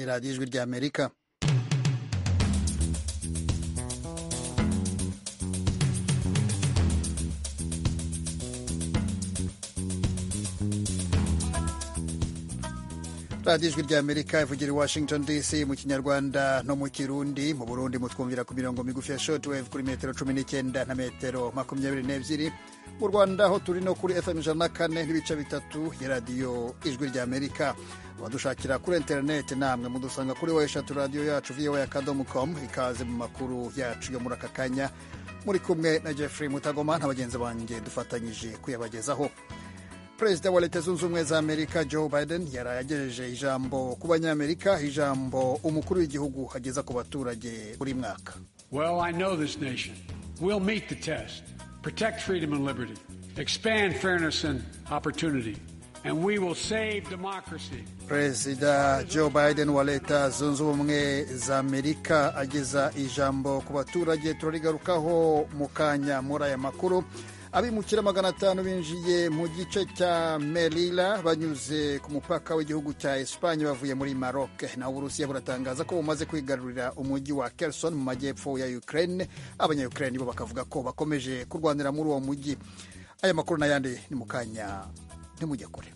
Ni radiyo Ijwi ry'Amerika. Radiyo Ijwi ry'Amerika ivugira i Washington DC mu Kinyarwanda no mu Kirundi. Mu Burundi mutwumvira ku mirongo migufi ya shortwave kuri metero 19 na metero 22. Mu Rwanda ho turi no kuri FM 104.3 ya Radiyo Ijwi ry'Amerika. Abadushakira kuri interineti namwe mudusanga kuri w radiyo yacu voa.com. Ikaze mu makuru yacu yo muri aka kanya, muri kumwe na Jeffrey Mutagoma na bagenzi banjye dufatanyije kuyabagezaho. Perezida wa Leta Zunze Ubumwe za Amerika Joe Biden yaraye agejeje ijambo ku Banyamerika, ijambo umukuru w'igihugu ageza ku baturage buri mwaka. Well, I know this nation will meet the test, protect freedom and liberty, expand fairness and opportunity, and we will save democracy. Perezida Joe Biden wa Leta Zunze Ubumwe za Amerika ageza ijambo ku baturage, turarigarukaho mu kanya muri aya makuru. Abimukira 500 binjiye mu gice cya Melilla banyuze ku mupaka w'igihugu cya Espagne bavuye muri Maroc. Naho Uburusiya buratangaza ko bumaze kwigarurira umujyi wa Kherson mu majyepfo ya Ukraine. Abanya-Ukraine bo bakavuga ko bakomeje kurwanira muri uwo mujyi. Aya makuru n'ayandi ni mu kanya, ntimujye kure.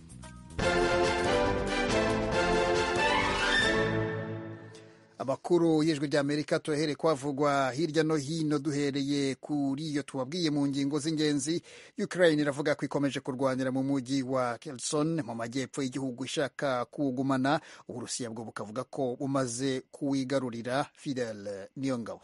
Amakuru y'Ijwi ry'Amerika tuyahere kwavugwa hirya no hino, duhereye kuri iyo tubabwiye mu ngingo z'ingenzi. Ukraine iravuga ko ikomeje kurwanira mu mujyi wa Kherson mu majyepfo y'igihugu ishaka kuwugumana. Uburusiya bwo bukavuga ko bumaze kuwigarurira. Fidel Niyongabo.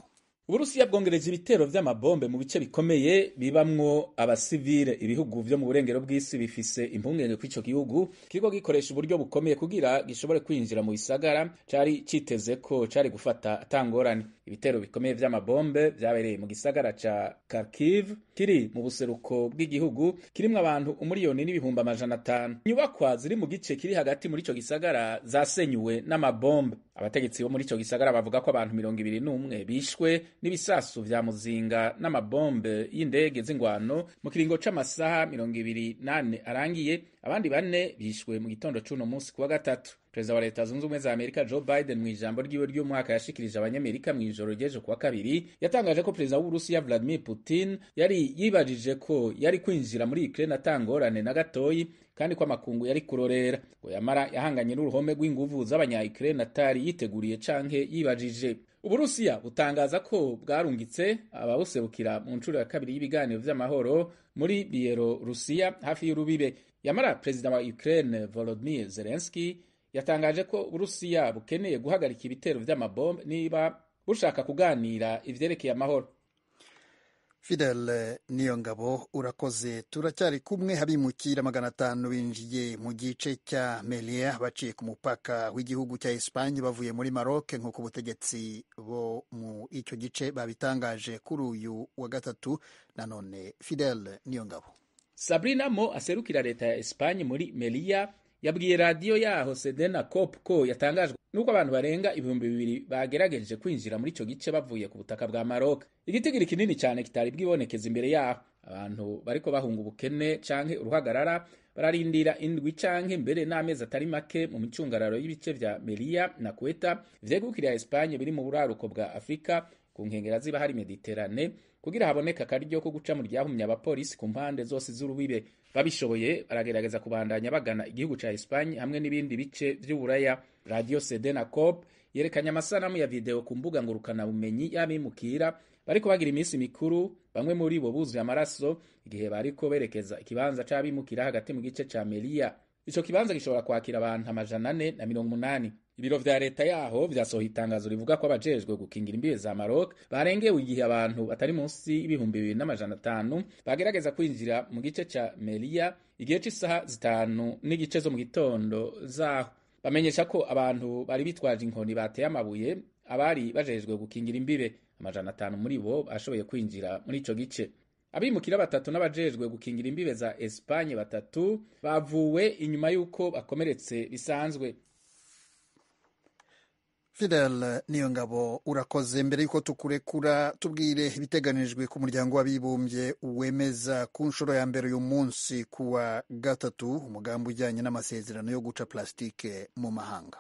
Uburusiya bwongereje ibitero vy'amabombe mu bice bikomeye bibamwo abasivile. Ibihugu vyo mu burengero bw'isi bifise impungenge kw'ico gihugu kiriko gikoresha uburyo bukomeye kugira gishobore kwinjira mu bisagara cari citeze ko cari gufata atangorane. Ibitero bikomeye vy'amabombe vyabereye mu gisagara ca Kharkiv kiri mu buseruko bw'igihugu, kirimwo abantu 1,500,000. Inyubakwa ziri mu gice kiri hagati muri ico gisagara zasenyuwe n'amabombe. Abategetsi bo muri ico gisagara bavuga ko abantu 21 bishwe n'ibisasu vya muzinga n'amabombe y'indege z'ingwano mu kiringo c'amasaha 24 arangiye. Abandi bane bishwe mu gitondo c'uno munsi kuwa gatatu. Perezida wa Leta Zunze Ubumwe za Amerika Joe Biden mu ijambo ryiwe ry'umwaka yashikirije Abanyamerika mu ijoro ry'ejo kuwa kabiri, yatangaje ko perezida w'Uburusiya Vladimir Putin yari yibajije ko yari kwinjira muri Ukraine atangorane na gatoyi, kandi ko amakungu yari kurorera. Ngo yamara yahanganye n'uruhome rw'inguvu z'abanya-Ukraine atari yiteguriye canke yibajije. Uburusiya butangaza ko bwarungitse ababuserukira mu nshuro ya kabiri y'ibiganiro vy'amahoro muri Bielorusiya hafi y'urubibe. Yamara perezida wa Ukraine Volodymyr Zelensky yatangaje ko Uburusiya bukeneye guhagarika ibitero vy'amabombe niba bushaka kuganira ivyerekeye amahoro. Fidel Niyongabo urakoze. Turacyari kumwe. Abimukira 500 binjiye mu gice cya Melilla baciye ku mupaka w'igihugu cya Espagne bavuye muri Maroc, nk'uko ubutegetsi bo mu icyo gice babitangaje kuri uyu wa gatatu. Nanone Fidel Niyongabo. Sabrina Mo aserukira leta ya Espagne muri Melilla yabwiye radiyo yaho Sedena Cop ko yatangajwe nuko abantu barenga 2000 bagerageje kwinjira muri ico gice bavuye ku butaka bwa Maroc. Igitigiri kinini cyane kitari bwibonekeza imbere yaho. Abantu bariko bahunga ubukene canke uruhagarara bararindira indwi canke mbere n'amezi atari make mu micungararo y'ibice vya Melilla na Ceuta vyegukira Espagne biri mu buraruko bwa Afrika ku nkengera z'ibahari Mediterane, kugira haboneka akaryo ko guca mu ryahumye abapolisi ku mpande zose z'urubibe. Babishoboye baragerageza kubandanya bagana igihugu ca Espagne hamwe n'ibindi bice vy'Uburaya. Radio Sedena Cop yerekanye amasanamu ya video ku mbuga ngurukana bumenyi y'abimukira bariko bagira iminsi mikuru, bamwe muri bo buzuye amaraso igihe bariko berekeza ikibanza c'abimukira hagati mu gice ca Melilla. Ico kibanza gishobora kwakira abantu 480. Ibiro vya leta yaho vyasohoye itangazo rivuga ko abajejwe gukingira imbibe za Maroc barengewe igihe abantu batari munsi y'2500 bagerageza kwinjira mu gice ca Melilla igihe c'isaha 5:15 zo mu gitondo zaho. Bamenyesha ko abantu bari bitwaje inkoni bateye amabuye abari bajejwe gukingira imbibe. 500 muri bo bashoboye kwinjira muri ico gice. Abimukira batatu n'abajejwe gukingira imbibe za Espagne batatu bavuwe inyuma y'uko bakomeretse bisanzwe. Fidel Niyongabo urakoze. Mbere y'uko tukurekura, tubwire ibiteganijwe ku muryango w'abibumbye wemeza ku nshuro ya mbere uyu munsi kuwa gatatu umugambi ujyanye n'amasezerano yo guca plastike mu mahanga.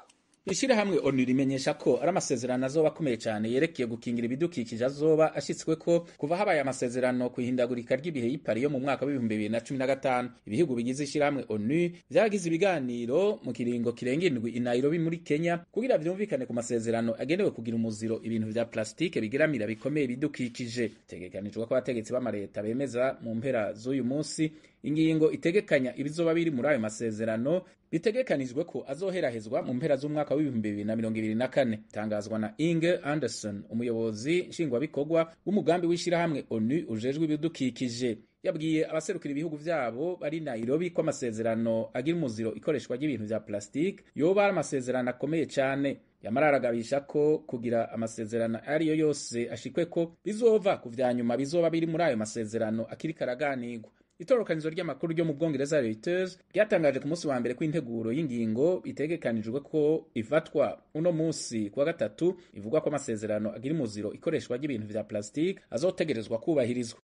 Ishirahamwe ONU rimenyesha ko ari amasezerano azoba akomeye cyane yerekeye gukingira ibidukikije azoba ashitsweko kuva habaye amasezerano ku ihindagurika ry'ibihe y'Ipari yo mu mwaka w'2015. Ibihugu bigize ishirahamwe ONU vyagize ibiganiro mu kiringo kirenga indwi i Nairobi muri Kenya kugira vyumvikane ku masezerano agenewe kugira umuziro ibintu vya plastike bigeramira bikomeye ibidukikije. Bitegekanijwe ko abategetsi b'amareta bemeza mu mpera z'uyu munsi ingingo itegekanya ibizoba biri muri ayo masezerano bitegekanijwe ko azoherahezwa mu mpera z'umwaka w'2024. Tangazwa na Inge Anderson, umuyobozi nshingwabikorwa w'umugambi w'ishirahamwe ONU ujejwe ibidukikije. Yabwiye abaserukira ibihugu vyabo bari Nairobi ko amasezerano agira umuziro ikoreshwa ry'ibintu vya plastike yoba ari amasezerano akomeye cane. Yamara aragabisha ko kugira amasezerano ariyo yose ashikwe ko bizova ku vya nyuma bizoba biri muri ayo masezerano akiriko araganirwa. Itororokanizo ry'amakuru ryo mu Bwongereza Reuters ryatangaje ku munsi wa mbere ko integuro y'ingingo itegekanijwe ko ifatwa uno munsi kuwa gatatu ivuga ko amasezerano agira umuziro ikoreshwa ry'ibintu vya plastike azotegerezwa kubahirizwa.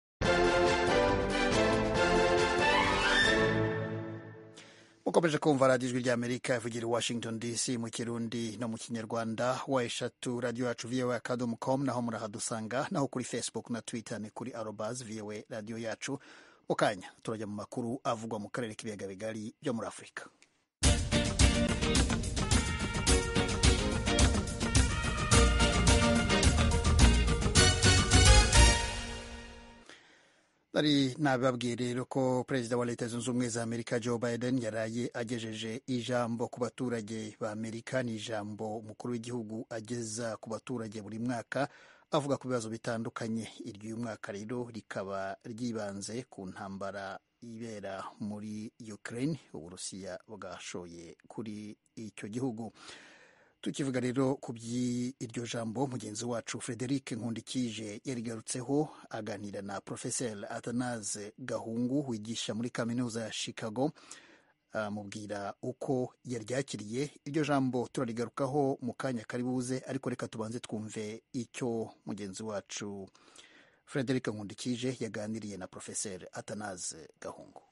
Mukomeje kumva radiyo Ijwi ry'Amerika ivugira i Washington DC mu Kirundi no mu Kinyarwanda. Wa eshatu radiyo yacu VOA akadomo com, naho murahadusanga, naho kuri Facebook na Twitter ni kuri arobas VOA radiyo yacu. Mu kanya turajya mu makuru avugwa mu karere k'ibiyaga bigari byo muri Afurika. Nari nababwiye rero ko perezida wa Leta Zunze Ubumwe za Amerika Joe Biden yaraye agejeje ijambo ku baturage ba Amerika. Ni ijambo umukuru w'igihugu ageza ku baturage buri mwaka avuga ku bibazo bitandukanye. Iry'uyu mwaka rero rikaba ryibanze ku ntambara ibera muri Ukraine, Uburusiya bwashoye kuri icyo gihugu. Tukivuga rero ku by'iryo jambo, mugenzi wacu Frederic Nkundikije yarigarutseho aganira na Professeur Athanase Gahungu wigisha muri kaminuza ya Chicago, amubwira uko yaryakiriye. Iryo jambo turarigarukaho mu kanya kari buze, ariko reka tubanze twumve icyo mugenzi wacu Frederic Nkundikije yaganiriye na Professeur Athanase Gahungu.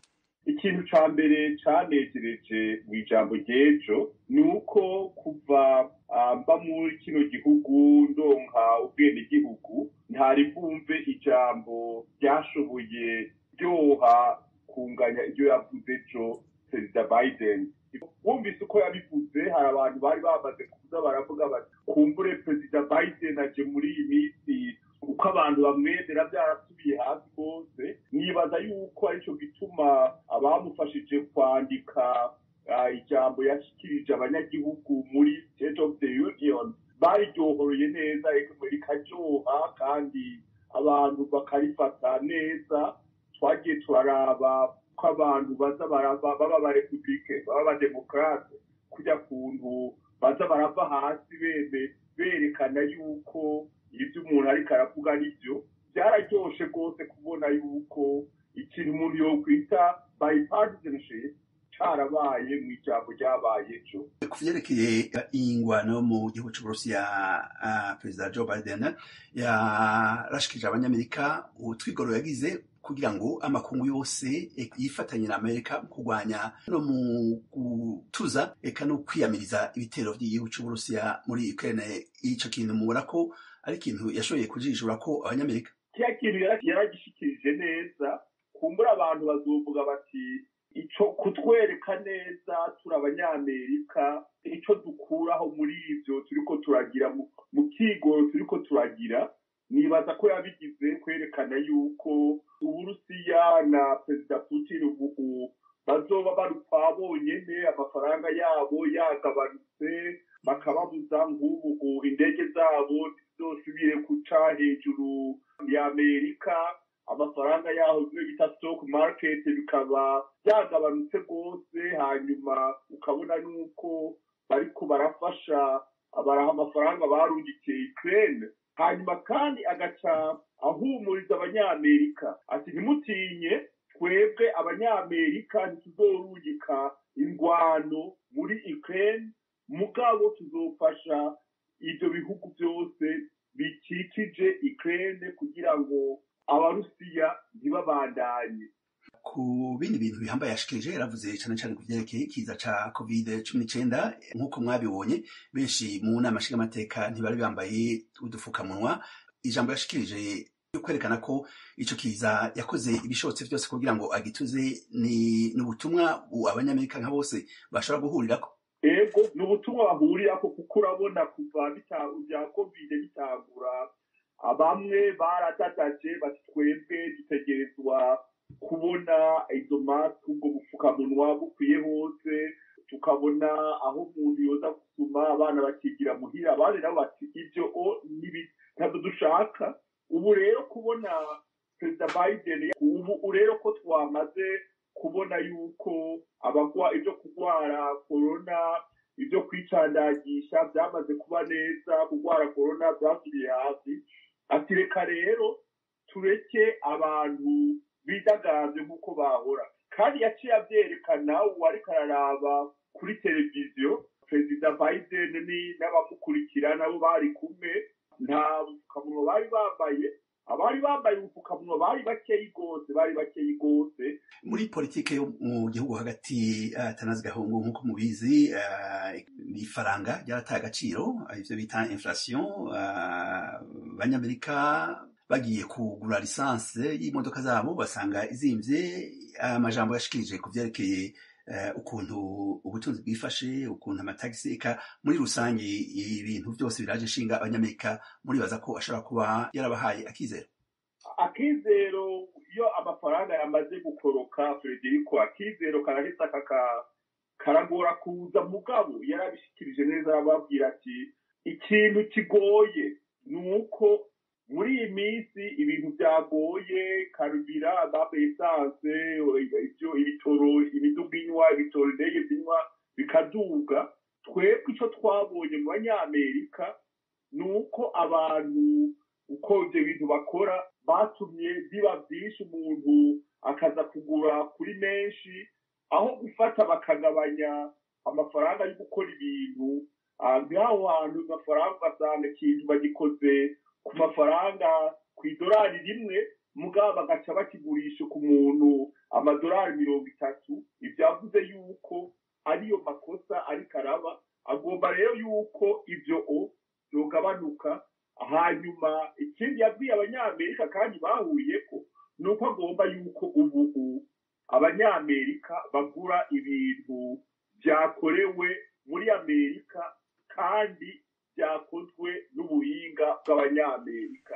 Ikintu ca mbere canejereje mu ijambo ry'ejo ni uko kuva mba muri kino gihugu ndonka ubwenegihugu ntari bwumve ijambo ryashoboye ryoha kunganya ibyo yavuze ejo Perezida Biden. Wumvise uko yabivuze, hari abantu bari bamaze kuza baravuga bati kumbure Perezida Biden aje muri iyi minsi uko abantu bamwemera byarasubiye hasi rwose. Nibaza yuko aricyo gituma abamufashije kwandika ijambo yashikirije abanyagihugu muri State of the Union bariryohoroye neza rikaryoha kandi abantu bakarifata neza. Twagiye turaraba ko abantu baza barava baba abarepublike baba abademokarate kujya kuntu baza barava hasi bene berekana yuko ibyo umuntu ariko aravuga aribyo. Byararyoshe rwose kubona yuko ikintu umuntu yokwita bipartisanship carabaye mu ijambo ryabaye ejo. Ku vyerekeye ingwano mu gihugu c'Uburusiya, Perezida Joe Biden yarashikirije abanyamerika utwigoro yagize kugira ngo amakungu yose yifatanye na Amerika mu kurwanya no mu gutuza eka no kwiyamiriza ibitero vy'igihugu c'Uburusiya muri Ukraine. Ico kintu mubona ko ari ikintu yashoboye kujijura ko abanyamerika? Kiriya kintu yaragishikirije neza. Kumbura abantu bazovuga bati ico kutwereka neza turi abanyamerika, ico dukuraho muri ivyo turiko turagira mu kigoro turiko turagira. Nibaza ko yabigize kwerekana yuko Uburusiya na Perezida Putin ubu bazoba barupfa bonyene, amafaranga yabo yagabanutse, bakababuza nk'ubu indege zabo zizosubire guca hejuru ya Amerika, amafaranga yaho bimwe bita stock market bikaba byagabanutse rwose. Hanyuma ukabona nuko bariko barafasha baraha amafaranga barungikiye Ukraine. Hanyuma kandi agaca ahumuriza abanyamerika ati ntimutinye, twebwe abanyamerika ntituzorungika ingwano muri Ukraine, mugabo tuzofasha ivyo bihugu byose bikikije Ukraine kugira ngo abarusiya ntibabandanye. Ku Ku bindi bintu bihambaye yashikirije, yaravuze cane cane ku vyerekeye ikiza ca COVID-19. Nk'uko mwabibonye, benshi mu nama nshingamateka ntibari bambaye udufukamunwa. Ijambo yashikirije yo kwerekana ko ico kiza yakoze ibishobotse vyose kugira ngo agituze, ni n'ubutumwa abanyamerika nka bose bashobora guhurirako. Ego, ni ubutumwa bahurirako, kuko urabona kuva bya COVID bitangura, bamwe baradadaje bati: "Twebwe dutegerezwa kubona izo masike, ubwo bufukamunwa bukwiye hose, tukabona aho umuntu yoza gusuma, abana bakigira muhira." Abandi nabo bati: "Ibyo ntabwo dushaka." Ubu rero kubona Perezida Biden, ubu rero ko twamaze kubona yuko abagwa ibyo kurwara korona, ibyo kwicandagisha byamaze kuba neza, kurwara korona byasubiye hasi, ati: "Reka rero tureke abantu bidagambye nk'uko bahora." Kandi yaciye abyerekana, uwariko araraba kuri televiziyo, Perezida Biden n'abamukurikira nabo bari kumwe, nta bupfukamunwa bari bambaye. Abari bambaye ubupfukamunwa bari bakeyi rwose, bari bakeyi rwose. Muri politike yo mu gihugu hagati, Atanazi Gahungu, nk'uko mubizi, ifaranga ryarataye agaciro, ivyo bita inflation. Abanyamerika bagiye kugura lisanse y'imodoka zabo basanga izimvye. Amajambo yashikirije ku vyerekeye ukuntu ubutunzi bwifashe, ukuntu amatagisi, eka muri rusange ibintu byose biraje ishinga abanyamerika, muribaza ko ashobora kuba yarabahaye akizero? Akizero, iyo amafaranga yamaze gukoroka, Frederico, akizero karahita karagora kuza. Mugabo yarabishikirije neza, arababwira ati: "Ikintu kigoye ni uko muri iyi minsi ibintu byagoye, carburant, baba essence, ibyo ibitoro, imiduga inywa ibitoro, indege zinywa, bikaduga. Twebwe icyo twabonye mu banyamerika ni uko abantu uko ibyo bintu bakora batumye biba byinshi, umuntu akaza kugura kuri menshi, aho gufata bakagabanya amafaranga yo gukora ibintu." Nk'aho hantu amafaranga ugasanga ikintu bagikoze ku mafaranga ku idolari 1, mugabo bagaca bakigurisha ku muntu amadolari 30. Ibyo yavuze yuko ariyo makosa ariko araba, agomba rero yuko ibyo byogabanuka. Hanyuma ikindi yabwiye abanyamerika kandi bahuriye ko ni uko agomba yuko ubu abanyamerika bagura ibintu byakorewe muri Amerika kandi byakozwe n'ubuhinga bw'abanyamerika.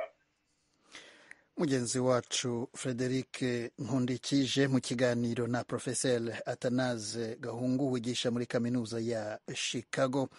Mugenzi wacu Frederic Nkundikije mu kiganiro na Professeur Athanase Gahungu wigisha muri kaminuza ya Chicago.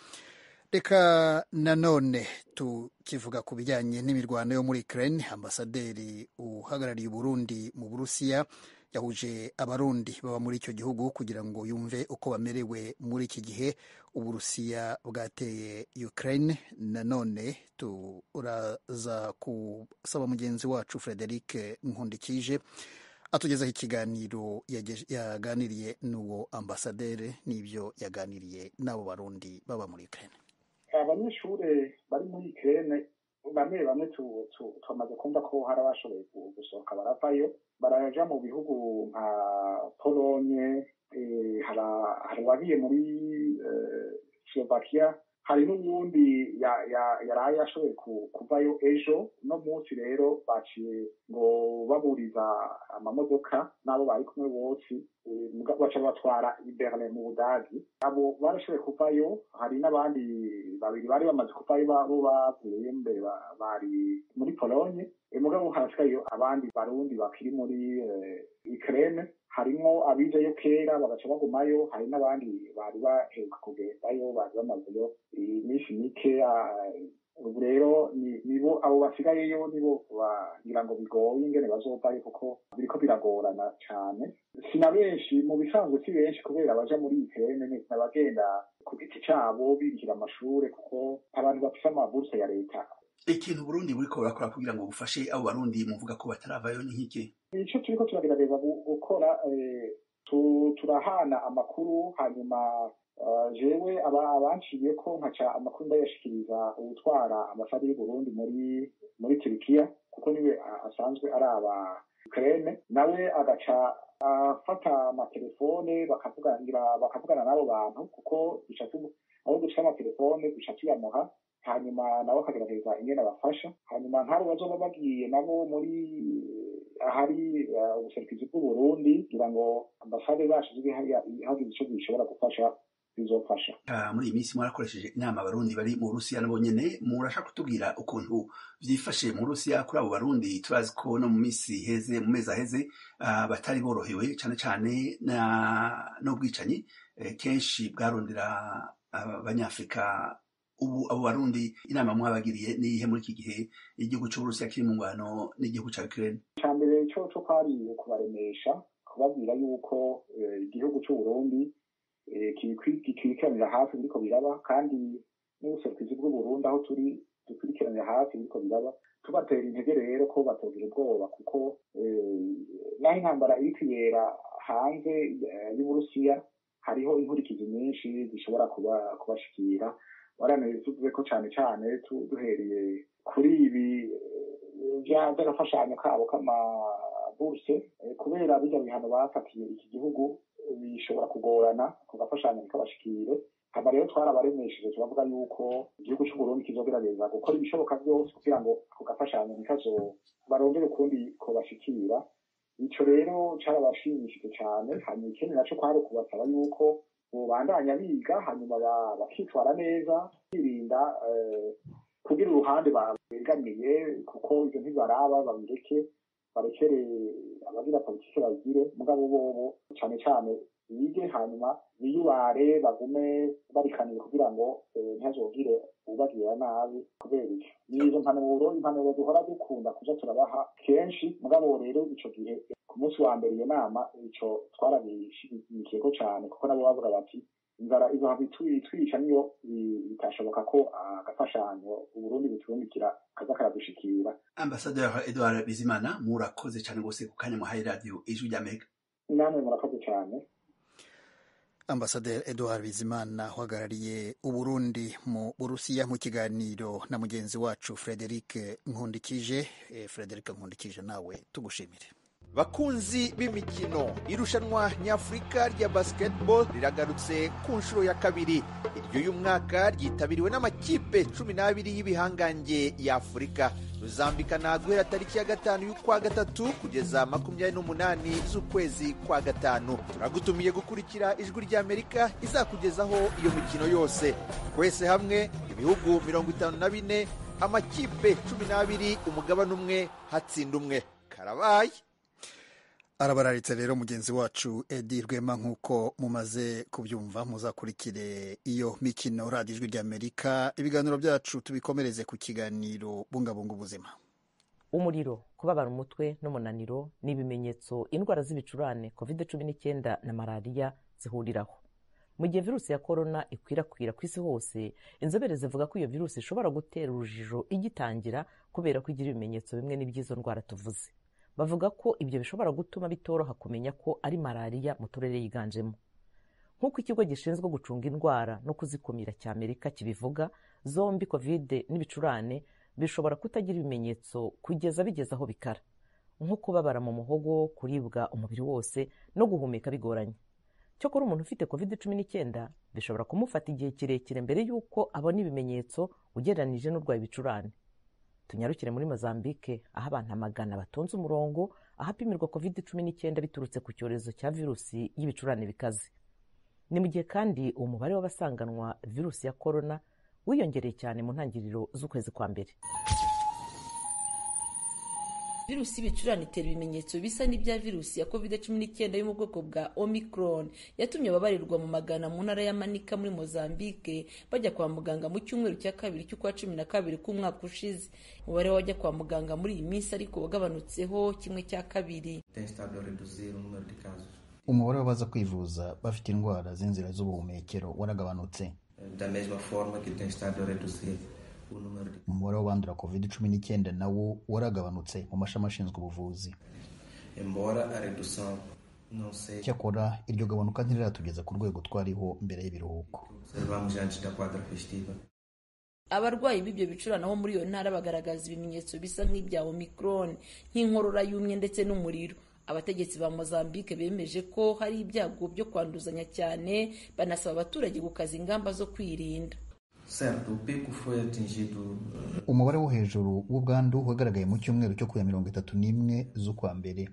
Reka nanone tukivuga ku bijyanye n'imirwano yo muri Ukraine, ambasaderi uhagarariye Uburundi mu Burusiya yahuje Abarundi baba muri icyo gihugu kugira ngo yumve uko bamerewe muri iki gihe Uburusiya bwateye Ukraine. Nanone turaza gusaba mugenzi wacu Frederic Nkundikije atugezaho ikiganiro yaganiriye n'uwo ambasaderi n'ibyo yaganiriye n'abo Barundi baba muri Ukraine. Abanyeshuri bari muri Ukraine bamwe bamwe tumaze kumva ko hari abashoboye gusohoka baravayo, baraja mu bihugu nka Polonye, hari uwagiye muri Slovakia, hari n'uwundi yaraye ashoboye kuvayo ejo. No munsi rero baciye ngo baburiza amamodoka n'abo bari kumwe bose, baca batwara i Berlin mu Budagi. Abo barashoboye kuvayo. Hari n'abandi babiri bari bamaze kuvayo, bo bavuyeyo mbere, bari muri Polonye. Mugabo harasigayo abandi Barundi bakiri muri Ukraine, harimwo abijayo kera bagaca bagumayo, hari n'abandi bari baheruka kugendayo, bari bamazeyo iminsi mike. Ubu rero nibo abo basigayeyo, nibo bagira ngo bigoye ingene bazovayo, kuko biriko biragorana cane. Si na benshi mu bisanzwe, si benshi, kubera abaja muri Ukraine n'abagenda ku giti cabo birihira amashure, kuko abantu bafise amaburse ya leta. Ikintu Burundi buriko burakora kugira ngo bufashe abo Barundi muvuga ko bataravayo ni nk'iki? Ico turiko turagerageza gukora Turahana amakuru, hanyuma jewe abanciye ko nkaca amakuru ndayashikiriza uwutwara ambasade y'u Burundi muri Turikiya, kuko niwe asanzwe araba Ukraine, nawe agaca afata amatelefone bakavugana n'abo bantu, kuko abo duca amatelefone duca tuyamuha, hanyuma nawe akagerageza ingene abafasha. Hanyuma nk'abo bazoba bagiye nabo muri ahari ubuserukizi bw'u Burundi, kugira ngo ambasade zacu zibe hariya, hagize ico zishobora gufasha bizofasha. Muri iyi minsi mwarakoresheje inama abarundi bari mu Burusiya nabo nyene. Murashaka kutubwira ukuntu vyifashe mu Burusiya kuri abo barundi? Turazi ko no mu minsi iheze, mu mezi aheze, batari borohewe cane cane n'ubwicanyi kenshi bwarondera abanyafrika. Ubu abo barundi inama mwabagiriye niyihe muri iki gihe igihugu c'Uburusiya kiri mu ngwano n'igihugu ca Ukraine? Ica mbere coco kwari kubaremesha, kubabwira yuko igihugu c'Uburundi gikurikiranira hafi biriko biraba, kandi n'ubuserukizi bw'Uburundi aho turi dukurikiranira hafi biriko biraba. Tubatera intege rero ko batogira ubwoba, kuko naho intambara iri kwibera hanze y'Uburusiya, hariho inkurikizi nyinshi zishobora kubashikira. Waranabivuze ko cane cane duhereye kuri ibi vy'agafashanyo kabo k'amaburse, kubera birya bihano bafatiye iki gihugu, bishobora kugorana ku gafashanyo ntikabashikire. Hama rero twarabaremesheje, turavuga yuko igihugu c'Uburundi kizogerageza gukora ibishoboka vyose kugira ngo ako gafashanyo ntikazo barondere ukundi kobashikira. Ico rero carabashimishije cane. Hanyuma ikindi naco kwari ukubasaba yuko bobandanya biga, hanyuma bakitwara neza, birinda kugira uruhande begamiye, kuko ivyo ntibaraba, babireke, barekere abagira politike bagire. Mugabo bobo cane cane bige, hanyuma biyubare, bagume barikaniye kugira ngo ntihazogire ubagirira nabi kubera ivyo. Nizo impanuro duhora dukunda kuza turabaha kenshi. Mugabo rero ico gihe ku munsi wa mbere iyo nama, ico twarabishimikiyeko cane, kuko nabo bavuga bati inzara izohava itwica niyo bitashoboka ko agafashanyo Uburundi buturungikira kaza karadushikira. Ambasaderi Edouard Bizimana, murakoze cane rwose ku kanya muhaye Radiyo Ijwi ry'Amerika. Namwe murakoze cane. Ambasaderi Edouard Bizimana uhagarariye Uburundi mu Burusiya mu kiganiro na mugenzi wacu Frederic Nkundikije. Frederic Nkundikije, nawe tugushimire. Bakunzi b'imikino, irushanwa nyafurika rya basketball riragarutse ku nshuro ya kabiri. Iry'uyu mwaka ryitabiriwe n'amakipe 12 y'ibihangange ya Afurika. Ruzambikana guhera tariki ya 5 y'ukwa gatatu kugeza 28 z'ukwezi kwa gatanu. Turagutumiye gukurikira Ijwi ry'Amerika izakugezaho iyo mikino yose. Twese hamwe, ibihugu 54, amakipe 12, umugabane umwe, hatsinda umwe. Karabaye! Arabararitse rero mugenzi wacu Edi Rwema. Nk'uko mumaze kubyumva, muzakurikire iyo mikino Radiyo Ijwi ry'Amerika. Ibiganiro byacu tubikomereze ku kiganiro Bungabunga Ubuzima. Umuriro, kubabara umutwe n'umunaniro ni ibimenyetso indwara z'ibicurane, COVID-19 na malariya zihuriraho. Mu gihe virusi ya korona ikwirakwira ku isi hose, inzobere zivuga ko iyo virusi ishobora gutera urujijo igitangira, kubera ko igira ibimenyetso bimwe n'iby'izo ndwara tuvuze. Bavuga ko ibyo bishobora gutuma bitoroha kumenya ko ari malariya mu turere yiganjemo. Nk'uko ikigo gishinzwe gucunga indwara no kuzikumira cya Amerika kibivuga, zombi COVID n'ibicurane bishobora kutagira ibimenyetso kugeza bigeze aho bikara, nko kubabara mu muhogo, kuribwa umubiri wose no guhumeka bigoranye. Cyokora umuntu ufite COVID-19 bishobora kumufata igihe kirekire mbere y'uko abona ibimenyetso ugereranije n'urwaye ibicurane. Tunyarukire muri Mozambique, aho abantu amagana batonze umurongo ahapimirwa COVID-19 biturutse ku cyorezo cya virusi y'ibicurane bikaze. Ni mu gihe kandi umubare w'abasanganwa virusi ya korona wiyongereye cyane mu ntangiriro z'ukwezi kwa mbere. Virusi y'ibicurane itera ibimenyetso bisa n'ibya virusi ya COVID-19 yo mu bwoko bwa Omicron. Yatumye ababarirwa mu magana mu ntara ya Manika muri Mozambique bajya kwa muganga mu cyumweru cya kabiri cy'ukwa 12 k'umwaka ushize. Umubare w'abajya kwa muganga muri iyi minsi ariko wagabanutseho kimwe cya kabiri. Umubare w'abaza kwivuza bafite indwara z'inzira z'ubuhumekero waragabanutse. Umubare w'abandura COVID-19 nawo waragabanutse mu mashami ashinzwe ubuvuzi. Cyakora iryo gabanuka ntiriratugeza ku rwego twariho mbere y'ibiruhuko. Abarwayi b'ibyo bicurane aho muri iyo ntara bagaragaza ibimenyetso bisa nk'ibya Omicron, nk'inkorora yumye ndetse n'umuriro. Abategetsi ba Mozambique bemeje ko hari ibyago byo kwanduzanya cyane, banasaba abaturage gukaza ingamba zo kwirinda. Umubare wo hejuru w'ubwandu wagaragaye mu cyumweru cyo ku ya 31 z'ukwa mbere.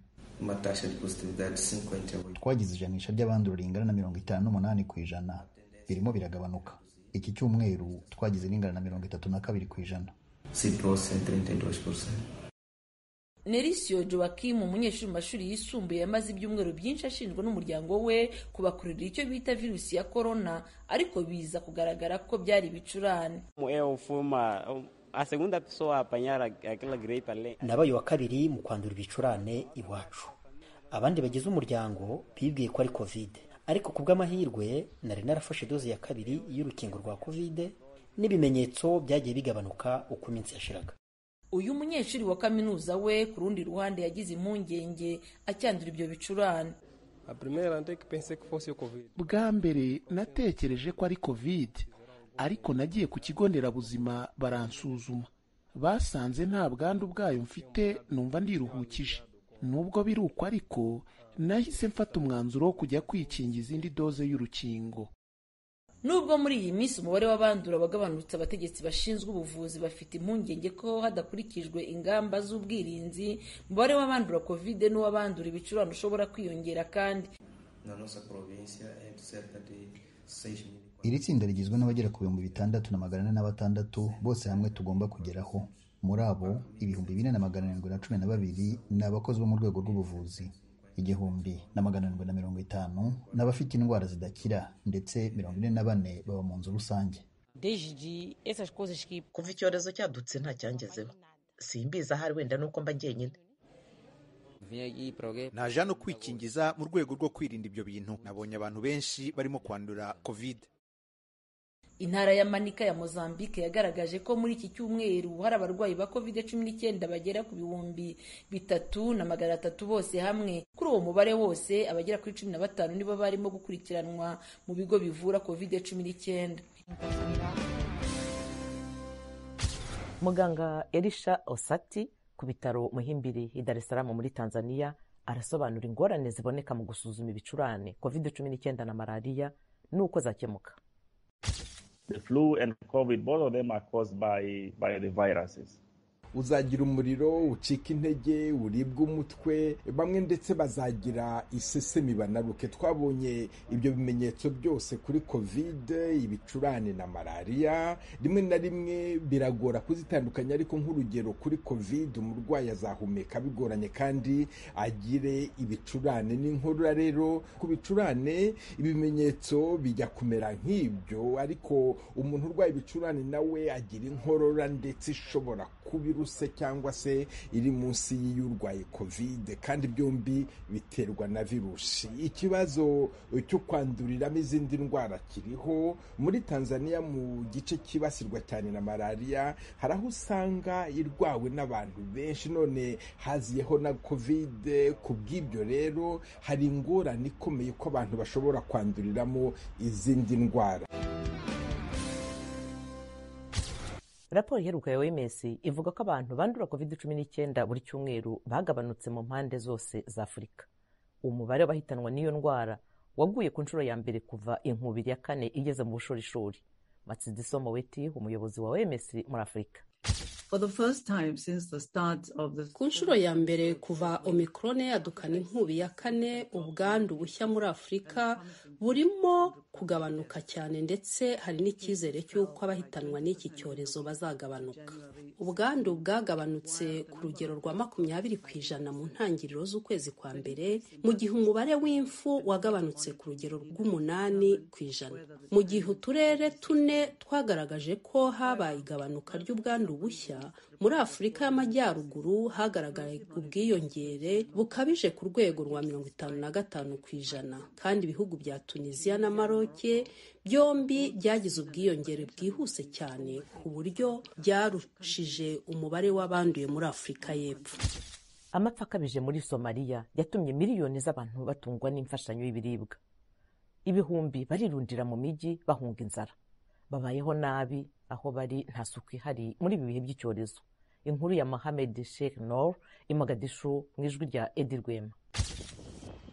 Twagize ijanisha ry'abandura ringana na 58%, birimo biragabanuka. Iki cyumweru twagize ringana na 32%. Nerisio Joaquim, umunyeshuri mu mashuri yisumbuye, yamaze ibyumweru byinshi ashinjwa n'umuryango we kubakururira icyo bita virusi ya corona, ariko biza kugaragara ko byari ibicurane. Nabaye wa kabiri mu kwandura ibicurane iwacu. Abandi bagize umuryango bibwiye ko ari covid, ariko ku bw'amahirwe nari narafashe doze ya kabiri y'urukingo rwa covid, n'ibimenyetso byagiye bigabanuka uko iminsi yashiraga. Uyu munyeshuri wa kaminuza we ku rundi ruhande yagize impungenge acyandura ibyo bicurane. Bwa mbere natekereje ko ari covid, ariko nagiye ku kigo nderabuzima baransuzuma, basanze nta bwandu bwayo mfite, numva ndiruhukije. Nubwo biri uko ariko nahise mfata umwanzuro wo kujya kwikingiza indi doze y'urukingo. Nubwo muri iyi minsi umubare w'abandura wagabanutse, abategetsi bashinzwe ubuvuzi bafite impungenge ko hadakurikijwe ingamba z'ubwirinzi, umubare w'abandura covid n'uw'abandura ibicurane ushobora kwiyongera. Kandi iri tsinda rigizwe n'abagera ku 6406 bose hamwe tugomba kugeraho. Muri abo 4712 ni abakozi bo mu rwego rw'ubuvuzi, 1750 ni abafite indwara zidakira, ndetse 44 baba mu nzu rusange. Kuva icyorezo cyadutse ntacyangezeho, simbizi ahari, wenda nuko mba njyenyine. Naje hano kwikingiza mu rwego rwo kwirinda ibyo bintu. Nabonye abantu benshi barimo kwandura covid. Intara ya Manika ya Mozambique yagaragaje ko muri iki cyumweru hari abarwayi ba COVID-19 bagera ku 3300 bose hamwe. Kuri uwo mubare wose, abagera kuri 15 nibo barimo gukurikiranwa mu bigo bivura COVID-19. Muganga Elisha Osati ku bitaro Muhimbili i Dar es Salaam muri Tanzania arasobanura ingorane ziboneka mu gusuzuma ibicurane COVID-19 na malariya n'uko zakemuka. The flu and COVID, both of them are caused by the viruses. Uzagira umuriro, ucika intege, uribwa umutwe, bamwe ndetse bazagira isesemi banaruke. Twabonye ibyo bimenyetso byose kuri covid, ibicurane na malariya. Rimwe na rimwe biragora kuzitandukanya, ariko nk'urugero kuri covid umurwayi azahumeka bigoranye kandi agire ibicurane n'inkorora. Rero ku bicurane ibimenyetso bijya kumera nk'ibyo, ariko umuntu urwaye ibicurane nawe agira inkorora ndetse ishobora kubiruse cyangwa se iri munsi y'urwaye covid, kandi byombi biterwa na virusi. Ikibazo cyo kwanduriramo izindi ndwara kiriho muri Tanzania mu gice cyibasirwa cyane na malariya. Hari aho usanga irwawe n'abantu benshi, none haziyeho na covid. Ku bw'ibyo rero hari ingorane ikomeye ko abantu bashobora kwanduriramo izindi ndwara. Raporo iheruka ya OMS ivuga ko abantu bandura COVID-19 buri cyumweru bagabanutse mu mpande zose za Afurika. Umubare w'abahitanwa n'iyo ndwara waguye ku nshuro ya mbere kuva inkubiri ya kane igeze mu bushorishori. Matsidiso Moweti, umuyobozi wa OMS muri Afurika. Ku nshuro ya mbere kuva Omicron yadukana inkubi ya kane, ubwandu bushya muri Afurika burimo kugabanuka cyane, ndetse hari n'icyizere cy'uko abahitanwa n'iki cyorezo bazagabanuka. Ubwandu bwagabanutse ku rugero rwa 20% mu ntangiriro z'ukwezi kwa mbere, mu gihe umubare w'imfu wagabanutse ku rugero rw'8%. Mu gihe uturere 4 twagaragaje ko habaye igabanuka ry'ubwandu bushya, muri Afurika y'Amajyaruguru hagaragaye ubwiyongere bukabije ku rwego rwa 55%, kandi ibihugu bya Tunisia na Maroc byombi byagize ubwiyongere bwihuse cyane ku buryo byarushije umubare w'abanduye muri Afurika y'Epfo. Amapfa akabije muri Somaliya yatumye miliyoni z'abantu batungwa n'imfashanyo y'ibiribwa. Ibihumbi barirundira mu mijyi bahunga inzara. Babayeho nabi aho bari, nta suku ihari muri ibi bihe by'icyorezo. Inkuru ya Mohamed Sheikh Noor i Mogadishu mu ijwi rya Edi Rwema.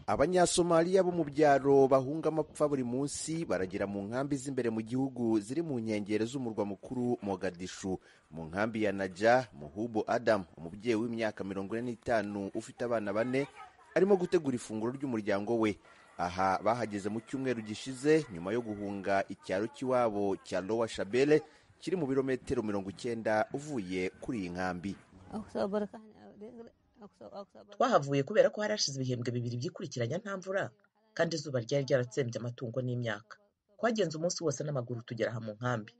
Abanyasomaliya bo mu byaro bahunga amapfa buri munsi baragera mu nkambi z'imbere mu gihugu ziri mu nkengero z'umurwa mukuru Mogadishu. Mu nkambi ya Naja, Muhubo Adam, umubyeyi w'imyaka 45 ufite abana 4, arimo gutegura ifunguro ry'umuryango we. Aha bahageze mu cyumweru gishize nyuma yo guhunga icyaro cy'iwabo cya Lower Shabelle kiri mu birometero 90 uvuye kuri iyi nkambi. Twahavuye kubera ko hari hashize ibihembwe 2 byikurikiranya nta mvura, kandi izuba ryari ryaratsembye amatungo n'imyaka. Twagenze umunsi wose n'amaguru tugera aha mu nkambi.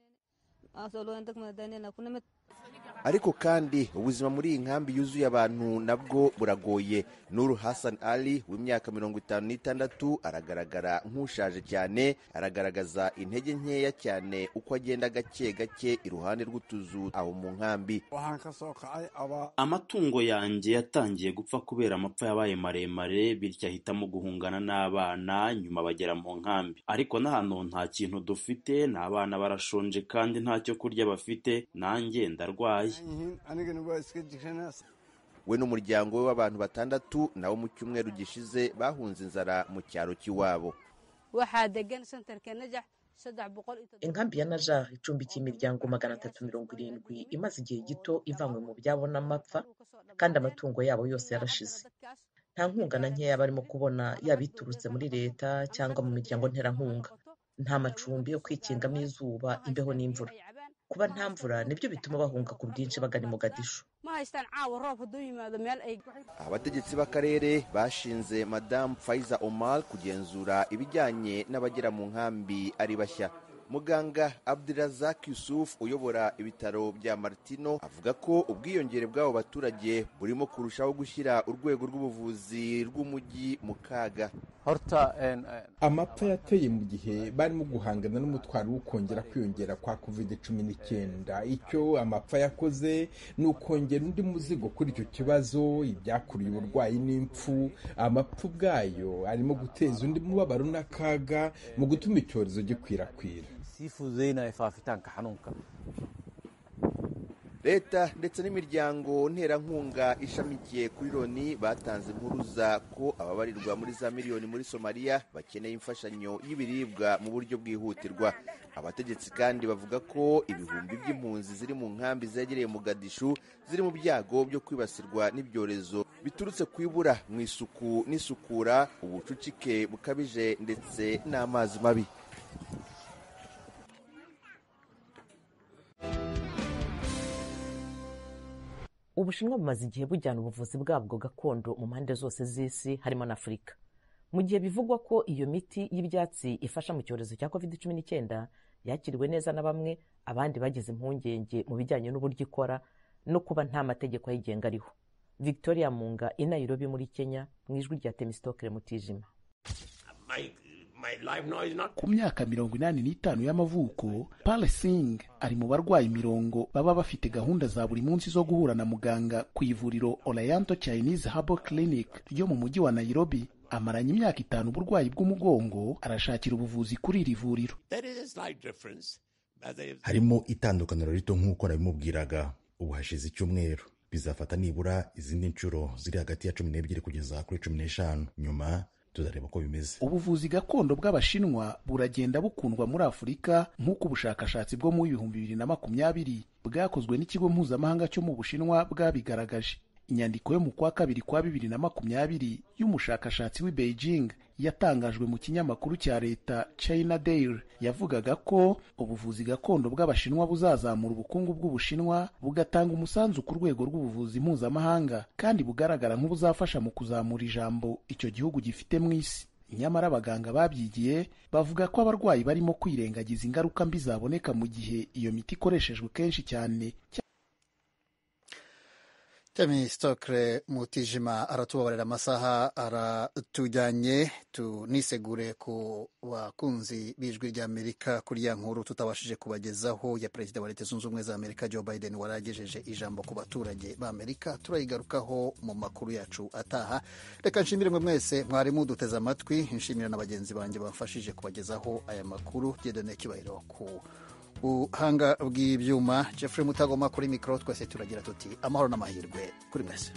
Ariko kandi ubuzima muri iyi nkambi yuzuye abantu nabwo buragoye. Nuru Hassan Ali w'imyaka 56 aragaragara nk'ushaje cyane, aragaragaza intege nkeya cyane uko agenda gake gake iruhande rw'utuzu aho mu nkambi. Amatungo yanjye yatangiye gupfa kubera amapfa yabaye maremare, bityo ahitamo guhungana n'abana, nyuma bagera mu nkambi. Ariko n'ahantu nta kintu dufite, n'abana barashonje kandi ntacyo kurya bafite, nanjye ndarwaye. We n'umuryango we w'abantu 6 nabo mu cyumweru gishize bahunze inzara mu cyaro cy'iwabo. Inkambi ya Najar icumbikiye imiryango 370 imaze igihe gito ivanywe mu byabo n'amapfa, kandi amatungo yabo yose yarashize. Nta nkunga na nkeya barimo kubona, yaba iturutse muri leta cyangwa mu miryango nterankunga. Nta macumbi yo kwikingamo izuba, imbeho n'imvura. Kuba nta mvura nibyo bituma bahunga ku bwinshi bagana i Mogadishu. Abategetsi b'akarere bashinze Madamu Faiza Omar kugenzura ibijyanye n'abagera mu nkambi ari bashya. Muganga Abdirazak Yusuf uyobora ibitaro bya Martino avuga ko ubwiyongere bw'abo baturage burimo kurushaho gushyira urwego rw'ubuvuzi rw'umujyi mu kaga. Amapfa yateye mu gihe barimo guhangana n'umutwaro wo kongera kwiyongera kwa COVID-19. Icyo amapfa yakoze ni ukongera undi muzigo kuri icyo kibazo, ibyakuriye uburwayi n'impfu. Amapfa ubwayo arimo guteza undi mubabaro n'akaga mu gutuma icyorezo gikwirakwira. Leta ndetse n'imiryango nterankunga ishamikiye kuri Loni batanze impuruza ko ababarirwa muri za miliyoni muri Somalia bakeneye imfashanyo y'ibiribwa mu buryo bwihutirwa. Abategetsi kandi bavuga ko ibihumbi by'impunzi ziri mu nkambi zegereye Mogadishu ziri mu byago byo kwibasirwa n'ibyorezo biturutse ku ibura mu isuku n'isukura, ubucucike bukabije ndetse n'amazi mabi. Ubushinwa bumaze igihe bujyana ubuvuzi bwabwo gakondo mu mpande zose z'isi, harimo na Afurika. Mu gihe bivugwa ko iyo miti y'ibyatsi ifasha mu cyorezo cya COVID-19 yakiriwe neza na bamwe, abandi bagize impungenge mu bijyanye n'uburyo ikora no kuba nta mategeko ayigenga ariho. Victoria Munga i Nairobi muri Kenya, mu ijwi rya Temistokle Mutijima. Ku myaka 85 y'amavuko, Pal Singh ari mu barwayi 100 baba bafite gahunda za buri munsi zo guhura na muganga ku ivuriro Oriental Chinese Herbal Clinic ryo mu mujyi wa Nairobi. Amaranye imyaka 5 uburwayi bw'umugongo, arashakira ubuvuzi kuri iri vuriro. Harimo itandukaniro rito nk'uko nabimubwiraga, ubu hashize icyumweru. Bizafata nibura izindi nshuro ziri hagati ya 12 kugeza kuri 15, nyuma tuzareba uko bimeze. Ubuvuzi gakondo bw'Abashinwa buragenda bukundwa muri Afurika, nk'uko ubushakashatsi bwo mu 2020 bwakozwe n'ikigo mpuzamahanga cyo mu Bushinwa bwabigaragaje. Inyandiko yo mu kwa kabiri kwa 2020 y'umushakashatsi w'i Beijing yatangajwe mu kinyamakuru cya leta China Daily yavugaga ko ubuvuzi gakondo bw'Abashinwa buzazamura ubukungu bw'Ubushinwa, bugatanga umusanzu ku rwego rw'ubuvuzi mpuzamahanga, kandi bugaragara nk'ubuzafasha mu kuzamura ijambo icyo gihugu gifite mu isi. Nyamara abaganga babyigiye bavuga ko abarwayi barimo kwirengagiza ingaruka mbi zaboneka mu gihe iyo miti ikoreshejwe kenshi cyane. Temistokle Mutijima aratubabarira, amasaha aratujyanye. Tunisegure ku bakunzi b'Ijwi ry'Amerika kuri ya nkuru tutabashije kubagezaho ya Perezida wa Leta Zunze Ubumwe za Amerika Joe Biden waragejeje ijambo ku baturage b'Amerika. Turayigarukaho mu makuru yacu ataha. Reka nshimire mwe mwese mwari muduteze amatwi, nshimira na bagenzi banjye bamfashije kubagezaho aya makuru. Dieudonne Cyubahiro ku buhanga bw'ibyuma, Jeffrey Mutagoma kuri mikoro, twese turagira tuti amahoro n'amahirwe kuri mwese.